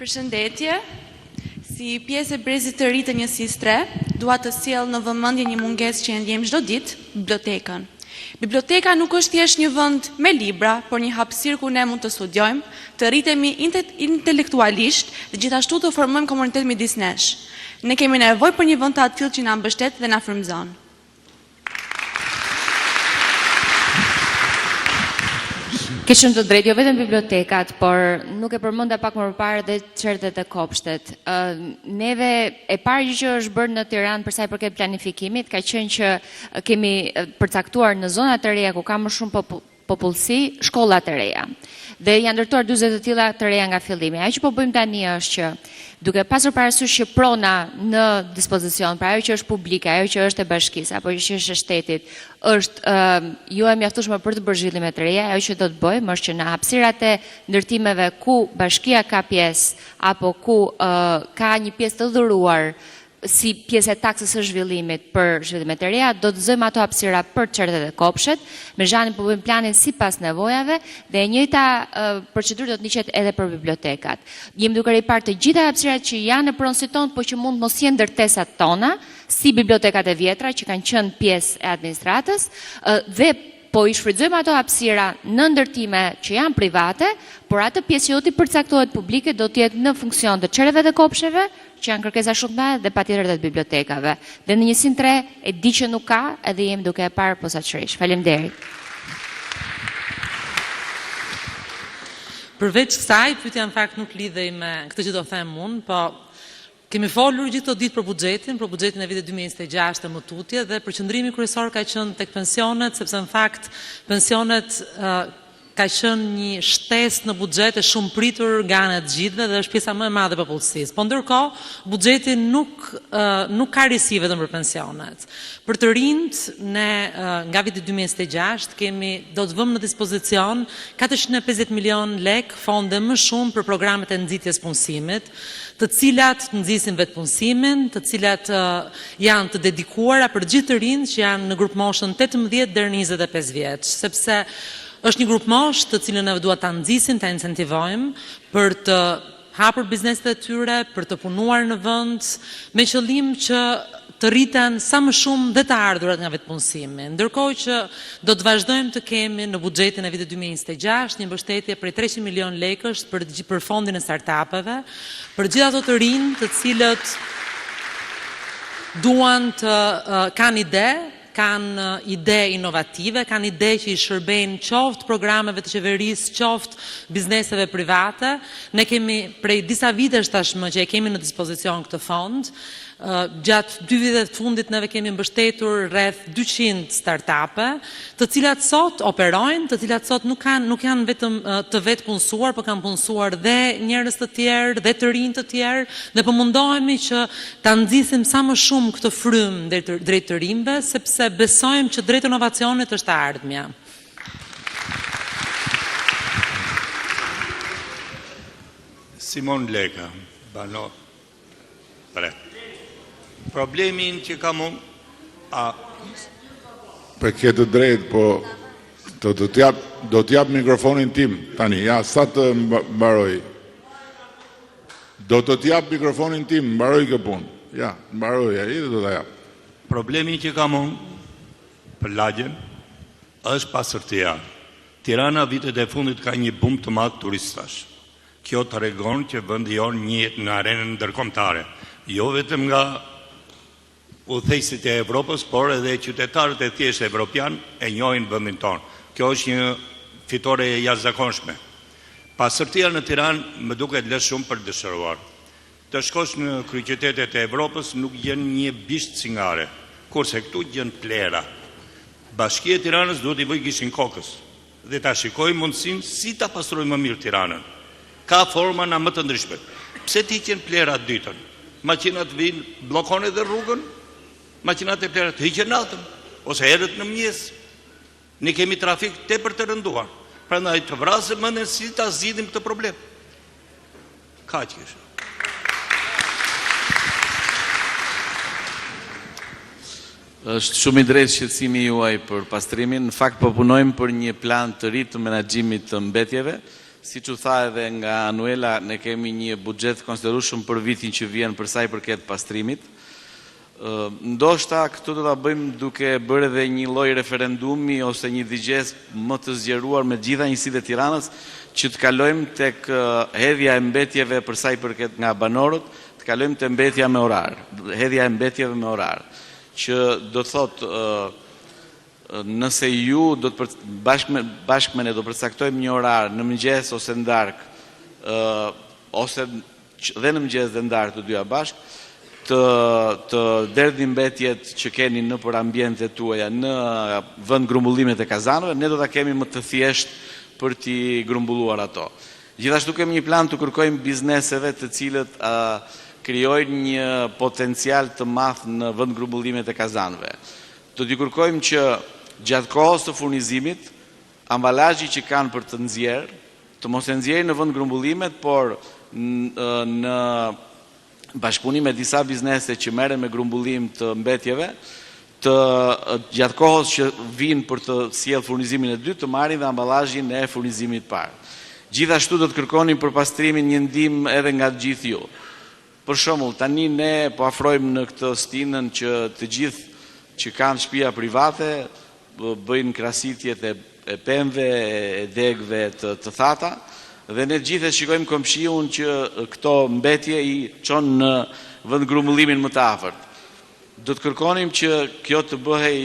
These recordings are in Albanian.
Përshëndetje. Si pjesë e brezit të ri të njësisë 3, dua të sjell në vëmendje një mungesë që e ndjejmë çdo ditë, bibliotekën. Biblioteka nuk është thjesht një vend me libra, por një hapësirë ku ne mund të studiojmë, të rritemi intelektualisht dhe gjithashtu të formojmë komunitet midis nesh. Ne kemi nevojë për një vend të atillë që na mbështet dhe na frymëzon. Ke shumë të drejtë, jo vetëm bibliotekat, por nuk e përmenda pak më parë dhe çerdhet e kopshtet. Ë neve e para gjë që është bërë në Tiranë për sa i përket planifikimit ka qenë që kemi përcaktuar në zona të reja ku ka më shumë popullsi, shkolla të reja. Dhe janë ndërtuar 40 të tilla të reja nga fillimi. Ajo që po bëjmë tani është që duke pasur parasysh që prona në dispozicion, pra ajo që është publike, ajo që është e bashkisë apo që është e shtetit, është uh, jo e mjaftueshme për të bërë zhvillime të reja, ajo që do të bëjmë është që në hapësirat e ndërtimeve ku bashkia ka pjesë apo ku uh, ka një pjesë të dhuruar si pjesë e taksës së zhvillimit për zhvillimet e reja, do të zëmë ato hapësira për çerdhet e kopshet. Me Zhanin po bëjmë planin sipas nevojave dhe e njëjta procedurë do të ndiqet edhe për bibliotekat. Jemi duke riparë të gjitha hapësirat që janë në pronësi tonë, po që mund mos jenë ndërtesat tona, si bibliotekat e vjetra që kanë qenë pjesë e administratës dhe po i shfrytëzojmë ato hapësira në ndërtime që janë private, por atë pjesë që do t'i përcaktohet publike do të jetë në funksion të çerdheve dhe kopsheve, që janë kërkesa shumë të mëdha dhe patjetër edhe të bibliotekave. Dhe në njësinë 3 e di që nuk ka, edhe jemi duke e parë posaçërisht. Faleminderit. Përveç kësaj, pyetja në fakt nuk lidhej me këtë që do them unë, po kemi folur gjithë këto ditë për buxhetin, për buxhetin e vitit 2026 e më tutje dhe përqendrimi kryesor ka qenë tek pensionet, sepse në fakt pensionet ka qenë një shtesë në buxhet e shumë pritur nga ana e të gjithëve dhe është pjesa më e madhe e popullsisë. Po ndërkohë, buxheti nuk nuk ka risi vetëm për pensionet. Për të rinjtë, ne nga viti 2026 kemi do të vëmë në dispozicion 450 milion lek fonde më shumë për programet e nxitjes punësimit, të cilat nxisin vetëpunësimin, të cilat janë të dedikuara për gjithë të rinjtë që janë në grup moshën 18 deri në 25 vjeç, sepse është një grup moshë të cilën ne duhet ta nxisim, ta incentivojmë për të hapur bizneset e tyre, për të punuar në vend, me qëllim që të rriten sa më shumë dhe të ardhurat nga vetëpunësimi. Ndërkohë që do të vazhdojmë të kemi në buxhetin e vitit 2026 një mbështetje prej 300 milion lekësh për për fondin e startupeve, për gjithë ato të rinj të cilët duan të kanë ide, kanë ide inovative, kanë ide që i shërbejnë qoftë programeve të qeverisë, qoftë bizneseve private. Ne kemi prej disa vitesh tashmë që e kemi në dispozicion këtë fond. Gjatë dy viteve të fundit neve kemi mbështetur rreth 200 startupe, të cilat sot operojnë, të cilat sot nuk kanë nuk janë vetëm të vetë punësuar, por kanë punësuar dhe njerëz të tjerë dhe të rinj të tjerë dhe po mundohemi që ta nxisim sa më shumë këtë frymë drejt drejt të rinjve, sepse besojmë që drejt inovacionit është e ardhmja. Simon Leka, banor Pre. Problemin që kam unë, a Po ke të drejtë, po do të t'jap, do t'jap mikrofonin tim tani, ja sa të mbaroj. Do të t'jap mikrofonin tim, mbaroj kjo punë. Ja, mbaroj ai dhe do ta jap. Problemi që kam unë për lagjen është pastërtia. Tirana vitet e fundit ka një bum të madh turistash. Kjo tregon që vendi jonë njihet në arenën ndërkombëtare, jo vetëm nga udhëheqësit e Evropës, por edhe qytetarët e thjeshtë evropian e njohin vendin tonë. Kjo është një fitore e jashtëzakonshme. Pastërtia në Tiranë më duket lë shumë për dëshiruar. Të shkosh në kryeqytetet e Evropës nuk gjen një bisht cingare, kurse këtu gjen plehra. Bashkia e Tiranës duhet t'i vëjë gishtin kokës dhe ta shikojë mundësinë si ta pastrojë më mirë Tiranën. Ka forma nga më të ndryshmet. Pse të hiqen plehrat ditën? Makinat vijnë, bllokon edhe rrugën, makinat e plehrat të hiqen natën ose herët në mëngjes. Ne kemi trafik tepër të rënduar. Prandaj të vrasim mendjen si ta zgjidhim këtë problem. Kaq kisha. Është shumë i drejtë shqetësimi juaj për pastrimin. Në fakt po punojmë për një plan të ri të menaxhimit të mbetjeve. Siç u tha edhe nga Anuela, ne kemi një buxhet të konsiderueshëm për vitin që vjen për sa i përket pastrimit. Ndoshta këtë do ta bëjmë duke bërë edhe një lloj referendumi ose një dëgjesë më të zgjeruar me të gjitha njësitë e Tiranës që të kalojmë tek hedhja e mbetjeve për sa i përket nga banorët, të kalojmë te mbetja me orar, hedhja e mbetjeve me orar, që do të thotë nëse ju do të bashkë me bashkë me ne do përcaktojmë një orar në mëngjes ose në darkë, ose dhe në mëngjes dhe në darkë të dyja bashkë, të të derdhni mbetjet që keni nëpër ambientet tuaja në vend grumbullimet e kazanëve, ne do ta kemi më të thjeshtë për t'i grumbulluar ato. Gjithashtu kemi një plan t'u kërkojmë bizneseve të cilët krijojnë një potencial të madh në vend grumbullimet e kazanëve. Do t'ju kërkojmë që gjatë kohës së furnizimit, ambalazhi që kanë për të nxjerrë, të mos e nxjerrin në vend grumbullimet, por në bashkëpunim me disa biznese që merren me grumbullim të mbetjeve, të gjatë kohës që vijnë për të sjellë furnizimin e dytë, të marrin dhe ambalazhin e furnizimit të parë. Gjithashtu do të kërkonim për pastrimin një ndihmë edhe nga të gjithë ju. Për shembull, tani ne po afrojmë në këtë stinën që të gjithë që kanë shtëpia private bëjnë krasitjet e e pemëve, e degëve të, të thata dhe ne të gjithë e shikojmë komshiun që këto mbetje i çon në vend grumbullimin më të afërt. Do të kërkonim që kjo të bëhej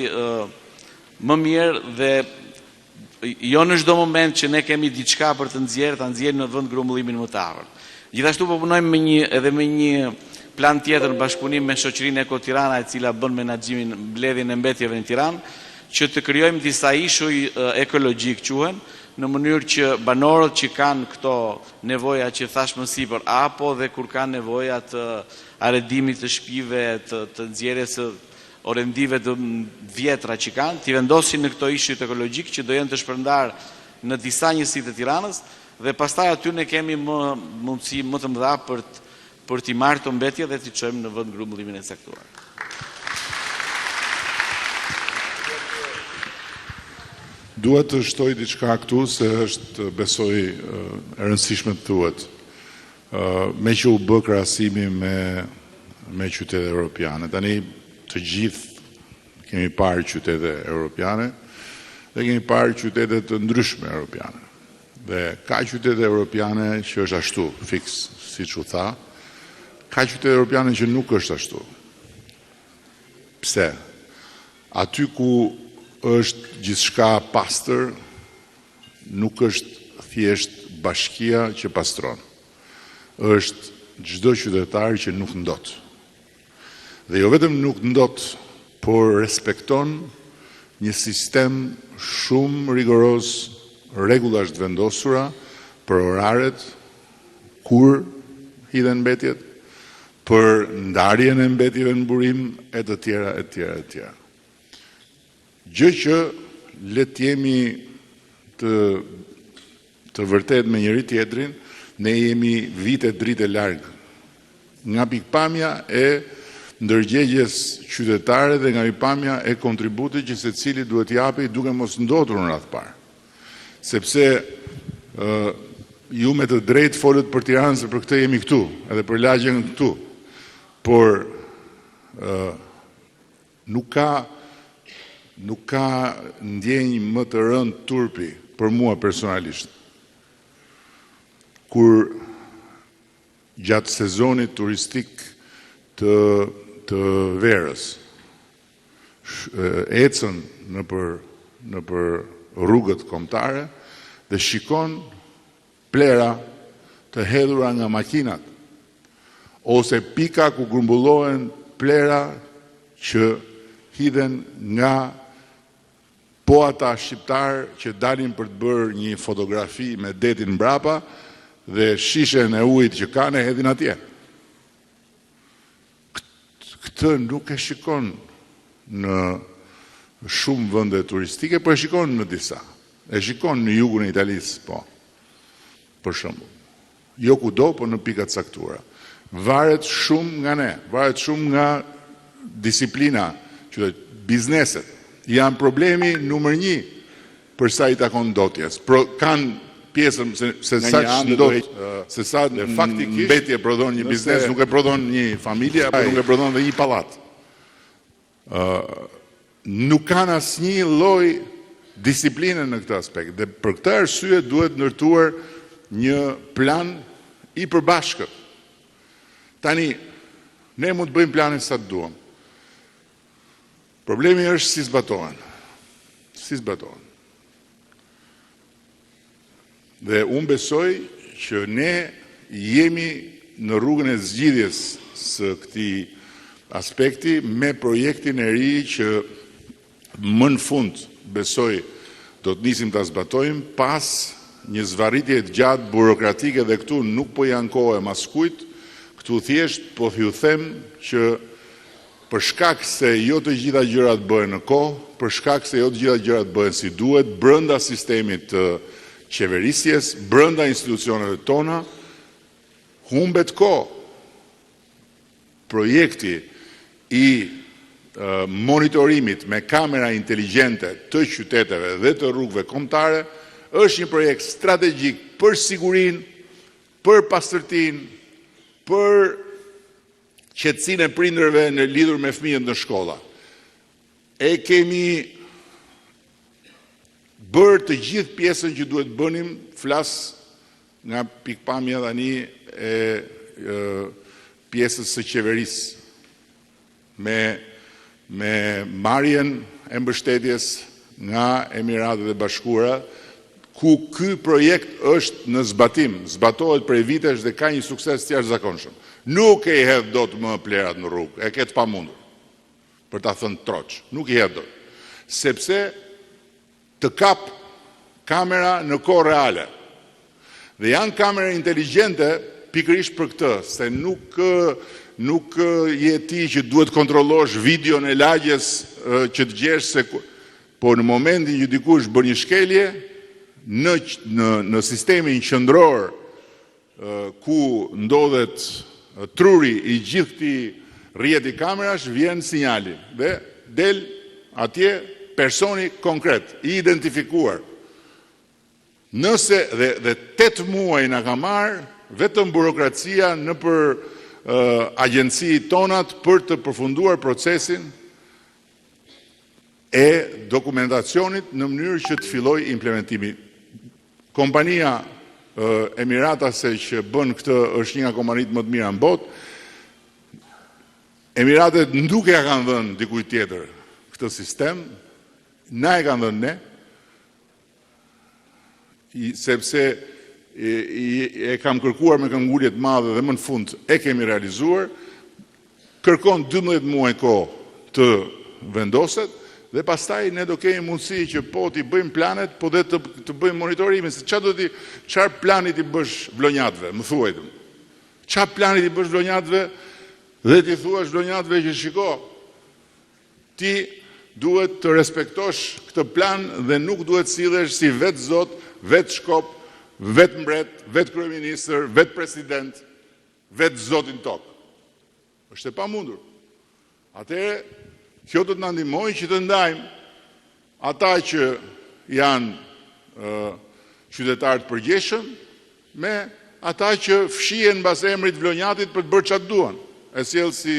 më mirë dhe jo në çdo moment që ne kemi diçka për të nxjerrë, ta nxjerrim në vend grumbullimin më të afërt. Gjithashtu po punojmë me një edhe me një plan tjetër në bashkëpunim me shoqërinë Eko Tirana, e cila bën menaxhimin, mbledhjen e mbetjeve në Tiranë, që të krijojmë disa ishuj ekologjikë quhen, në mënyrë që banorët që kanë këto nevoja që thashë më sipër, apo dhe kur kanë nevoja të arredimit të shtëpive, të, të nxjerrjes së orendive të vjetra që kanë, t'i vendosin në këto ishujt ekologjikë që do jenë të shpërndarë në disa njësi të Tiranës dhe pastaj aty ne kemi më mundësi më të mëdha për të për t'i marrë këto mbetje dhe t'i çojmë në vend grumbullimin e caktuar. Dua të shtoj diçka këtu se është besoj e rëndësishme të thuhet. Meqë u bë krahasimi me me qytete europiane. Tani të gjithë kemi parë qytete europiane dhe kemi parë qytete të ndryshme europiane. Dhe ka qytete europiane që është ashtu, fiks, siç u tha, ka qytete europiane që nuk është ashtu. Pse? Aty ku është gjithçka pastër, nuk është thjesht bashkia që pastron. Është çdo qytetar që nuk ndot. Dhe jo vetëm nuk ndot, por respekton një sistem shumë rigoroz rregullash të vendosura për oraret, kur hidhen mbetjet, për ndarjen e mbetjeve në burim e të tjera e të tjera e të tjera. Gjë që le të jemi të të vërtetë me njëri tjetrin, ne jemi vite dritë larg nga pikëpamja e ndërgjegjes qytetare dhe nga pikëpamja e kontributit që secili duhet japi duke mos ndotur në radhë parë. Sepse ë ju me të drejtë folët për Tiranën se për këtë jemi këtu, edhe për lagjen këtu. Por ë Nuk ka nuk ka ndjenjë më të rëndë turpi për mua personalisht. Kur gjatë sezonit turistik të të verës ecën nëpër nëpër rrugët kombëtare dhe shikon plehra të hedhura nga makinat ose pika ku grumbullohen plehra që hidhen nga po ata shqiptarë që dalin për të bërë një fotografi me detin mbrapa dhe shishen e ujit që kanë e hedhin atje. Këtë nuk e shikon në shumë vende turistike, po e shikon në disa. E shikon në jugun e Italisë, po. Për shembull. Jo kudo, po në pika të caktuara. Varet shumë nga ne, varet shumë nga disiplina, që bizneset janë problemi numër një për sa i takon ndotjes. Pro, kanë pjesën se se sa ndot se sa dhe faktikisht mbetje prodhon një biznes, nuk e prodhon një familje apo nuk e prodhon dhe një pallat. Ë nuk kanë asnjë lloj disipline në këtë aspekt dhe për këtë arsye duhet ndërtuar një plan i përbashkët. Tani ne mund të bëjmë plane sa të duam. Problemi është si zbatohen. Si zbatohen. Dhe unë besoj që ne jemi në rrugën e zgjidhjes së këtij aspekti me projektin e ri që më në fund besoj do të nisim ta zbatojmë pas një zvarritje të gjatë burokratike dhe këtu nuk po i ankohem askujt, këtu thjesht po ju them që Për shkak se jo të gjitha gjërat bëhen në kohë, për shkak se jo të gjitha gjërat bëhen si duhet, brenda sistemit të qeverisjes, brenda institucioneve tona, humbet kohë. Projekti i monitorimit me kamera inteligjente të qyteteve dhe të rrugëve kombëtare është një projekt strategjik për sigurinë, për pastërtinë, për qetësinë e prindërve në lidhur me fëmijët në shkolla. E kemi bërë të gjithë pjesën që duhet bënim, flas nga pikëpamja tani e pjesës së qeverisë me me marrjen e mbështetjes nga Emiratet e Bashkuara, ku ky projekt është në zbatim, zbatohet prej vitesh dhe ka një sukses të jashtëzakonshëm. Nuk e i hedh dot më plehrat në rrugë, e ke të pamundur. Për ta thënë troç, nuk i hedh dot. Sepse të kap kamera në kohë reale. Dhe janë kamera inteligjente pikërisht për këtë, se nuk nuk je ti që duhet të kontrollosh videon e lagjes që të gjesh se po në momentin që dikush bën një shkelje në në në sistemin qendror ku ndodhet truri i gjithë këtij rrjeti kamerash vjen sinjali dhe del atje personi konkret i identifikuar. Nëse dhe dhe 8 muaj na ka marrë vetëm burokracia nëpër agjenci tonat për të përfunduar procesin e dokumentacionit në mënyrë që të fillojë implementimi. Kompania emiratase që bën këtë është një nga kompanitë më të mira në botë. Emiratet nuk ja kanë dhënë dikujt tjetër këtë sistem, na e kanë dhënë ne, sepse e kam kërkuar me këmbëngulje të madhe dhe më në fund e kemi realizuar. Kërkon 12 muaj kohë të vendoset dhe pastaj ne do kemi mundësi që po t'i bëjmë planet, po dhe të, të bëjmë monitorimin, se ça do t'i, çfarë plani t'i bësh vlonjatëve, më thuaj të. Ça plani t'i bësh vlonjatëve dhe t'i thuash vlonjatëve që shiko, Ti duhet të respektosh këtë plan dhe nuk duhet sillesh si vetë zot, vetë shkop, vetë mbret, vetë kryeministër, vetë president, vetë zoti në tokë. Është e pamundur. Atëherë, kjo do të na ndihmojë që të ndajmë ata që janë qytetarë të përgjegjshëm me ata që fshihen mbas emrit vlonjatit për të bërë çfarë duan. E sjell si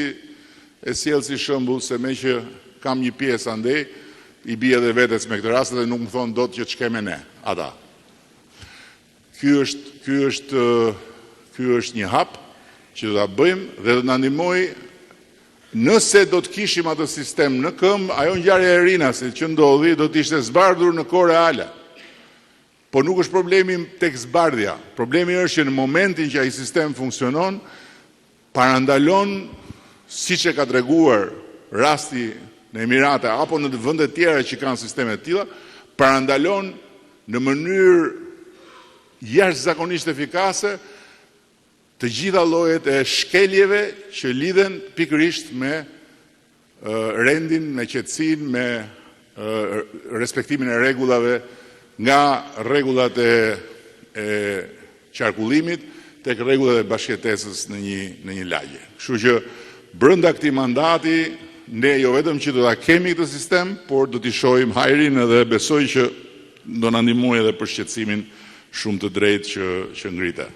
e sjell si shembull se meqë kam një pjesë andej, i bie edhe vetes me këtë rast dhe nuk më thonë dot që ç'ke me ne, ata. Ky është ky është ky është një hap që do ta bëjmë dhe do të na ndihmojë nëse do të kishim atë sistem në këmbë, ajo ngjarje e Rinasit që ndodhi do të ishte zbardhur në kohë reale. Po nuk është problemi tek zbardhja. Problemi është që në momentin që ai sistem funksionon, parandalon siç e ka treguar rasti në Emirate apo në vende të tjera që kanë sisteme të tilla, parandalon në mënyrë jashtëzakonisht efikase të gjitha llojet e shkeljeve që lidhen pikërisht me rendin, me qetësinë, me respektimin e rregullave nga rregullat e e qarkullimit tek rregullat e bashkëjetesës në një në një lagje. Kështu që brenda këtij mandati ne jo vetëm që do ta kemi këtë sistem, por do t'i shohim hajrin edhe besoj që do na ndihmojë edhe për shqetësimin. shumë të drejtë që që ngrite.